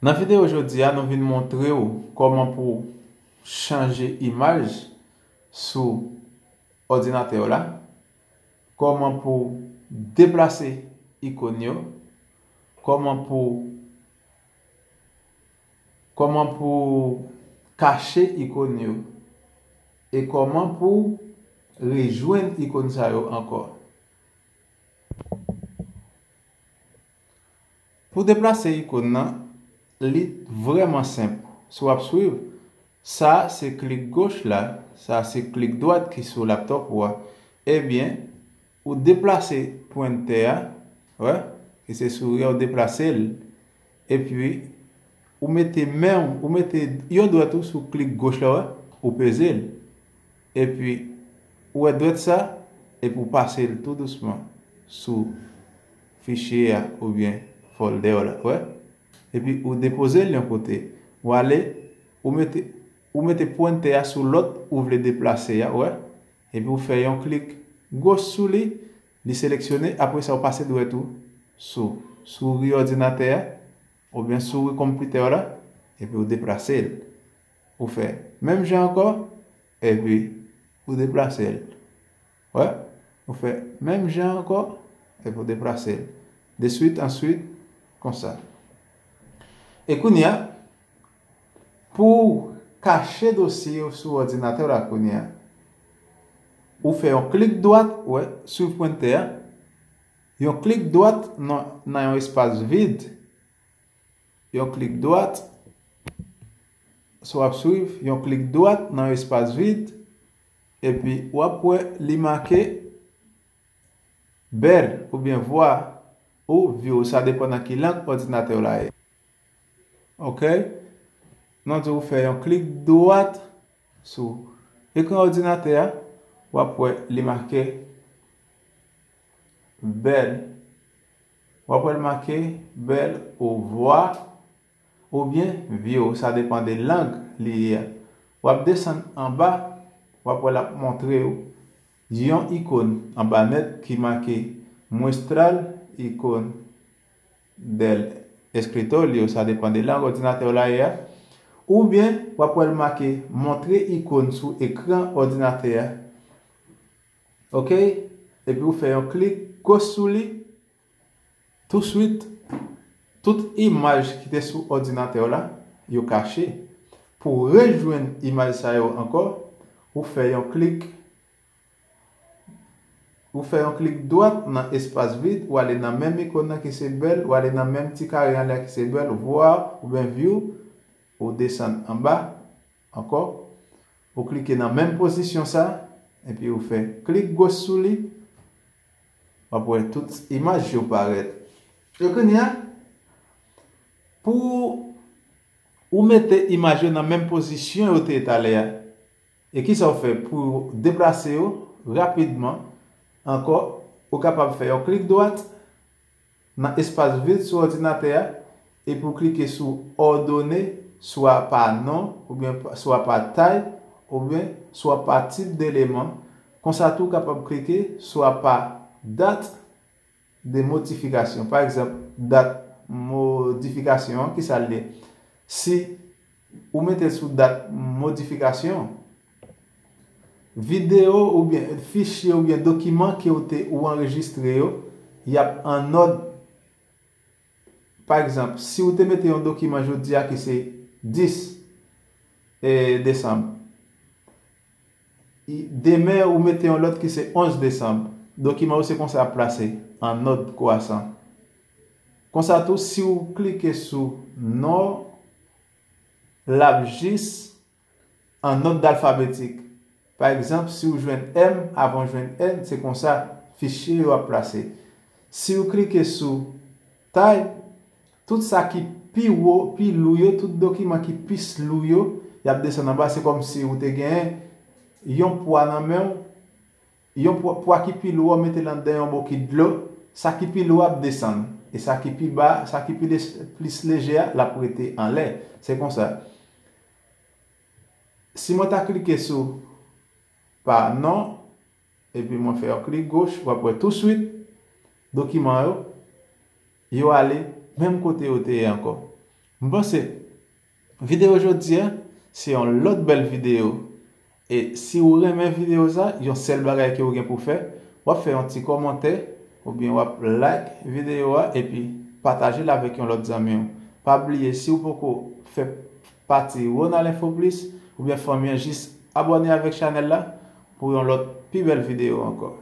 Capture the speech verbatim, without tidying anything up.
Nan videyo jodi a, nou vin montre w kòman pou chanje imaj sou òdinatè w la, kòman pou deplase ikòn yo, kòman pou kòman pou kache ikòn yo, e kòman pou rejwenn ikòn sa yo ankò. Pou deplase ikòn nan, li vrèman senp. Si w ap swiv, sa se klik goch la, sa se klik dwat ki sou laptòp ou a. Ebyen, ou deplase pwentè a, wè, ki se souri a, ou deplase l. Epi, ou mete men w, ou mete yon dwèt ou sou klik goch la, wè, ou peze l. Epi, ou wè dwèt sa, epi ou pase l tou dousman sou fichye a oubyen folder la, wè. Epi ou depoze l yon kote. Ou ale, ou mete, ou mete pwentè a sou lòt ou vle deplase a, wè. Epi ou fè yon klik goch sou li, li seleksyone, apre sa ou pase dwèt ou sou souri òdinatè a, oubyen souri konpitè la, epi ou deplase l. Ou fè menm jan ankò, epi ou deplase l. Wè, ou fè menm jan ankò, epi ou deplase l. De swit, answit, konsa. E kounye a, pou kache dosye yo sou òdinatè w la kounye a, ou fè yon klik dwat, wè, swiv pwentè a, yon klik dwat nan, nan yon espas vid, yon klik dwat, si w ap swiv, yon klik dwat nan yon espas vid, epi w ap wè li make bèl oubyen vwa ou view, sa depann nan ki lang òdinatè w la ye. Oke? Nou di ou fè yon klik dwat sou ekran òdinatè a, w ap wè li make bèl. W ap wè l make bèl ou vwa oubyen view, sa depann de lang li ye a. W ap desann anba, w ap wè l ap montre w yon ikòn anba nèt ki make muestrar icono del escritorio, sa depann de lang òdinatè w la ye a. Oubyen, w ap wè l make montre ikòn sou ekran òdinatè a. Oke? Epi ou fè yon klik goch sou li. Touswit, tout imaj ki te sou òdinatè w la, yo kache. Pou w rejwenn imaj sa yo ankò, ou fè yon klik, ou fè yon klik dwat nan espas vid, ou ale nan menm ikòn nan ki se bèl, ou ale nan menm ti kare anlè ki se bèl, voir oubyen view, ou desann anba ankò, ou klike nan menm pozisyon sa, epi ou fè klik goch sou li, w ap wè tout imaj yo parèt. E kounye a, pou ou mete imaj yo nan menm pozisyon yo te ye talè a, e kisa w fè pou deplase yo rapidman ankò, ou kapab fè yon klik dwat nan espas vid sou òdinatè a, epi w klike sou òdone, swa pa non, oubyen pa- swa pa tay, oubyen swa pa tip de eleman. Konsa tou, w kapab klike swa pa dat de modifikasyon. Pa egzanp, dat modifikasyon an, kisa l ye? Si ou mete l sou dat modifikasyon, videyo oubyen fichye oubyen dokiman ke w te ou anrejistre yo, y ap an òd. Pa egzanp, si w te mete yon dokiman jodi a ki se dis, e, desanm, i- demen ou mete yon lòt ki se onz desanm, dokiman yo se konsa ap plase an òd kwasan. Konsa tou, si w klike sou non, l ap jis an òd alfabetik. Pa egzanp, si w jwenn M avan w jwenn N, se konsa fichye yo ap plase. Si w klike sou tay, tout sa ki pi wo, pi lou yo, tout dokiman ki plis lou yo, y ap desann anba. Se kòmsi ou te genyen yon pwa nan men w, yon pwa, pwa ki pi lou a, w mete l anndan yon bokit dlo, sa ki pi lou a ap desann, e sa ki pi ba, sa ki pi le- plis leje a, l ap rete anlè. Se konsa. Si mwen ta klike sou pa non, epi mwen fè yon klik goch, w ap wè touswit dokiman yo, yo ale menm kote yo te ye ankò. M panse videyo jodi a se yon lòt bèl videyo. E si w renmen videyo sa, yon sèl bagay ke w gen pou fè, w ap fè yon ti kòmantè oubyen w ap like videyo a epi pataje l avèk yon lòt zanmi w. Pa bliye, si w poko fè pati Ronald Info Plus oubyen fanmi an, jis abòne avèk chanèl la pou yon lòt pi bèl videyo ankò.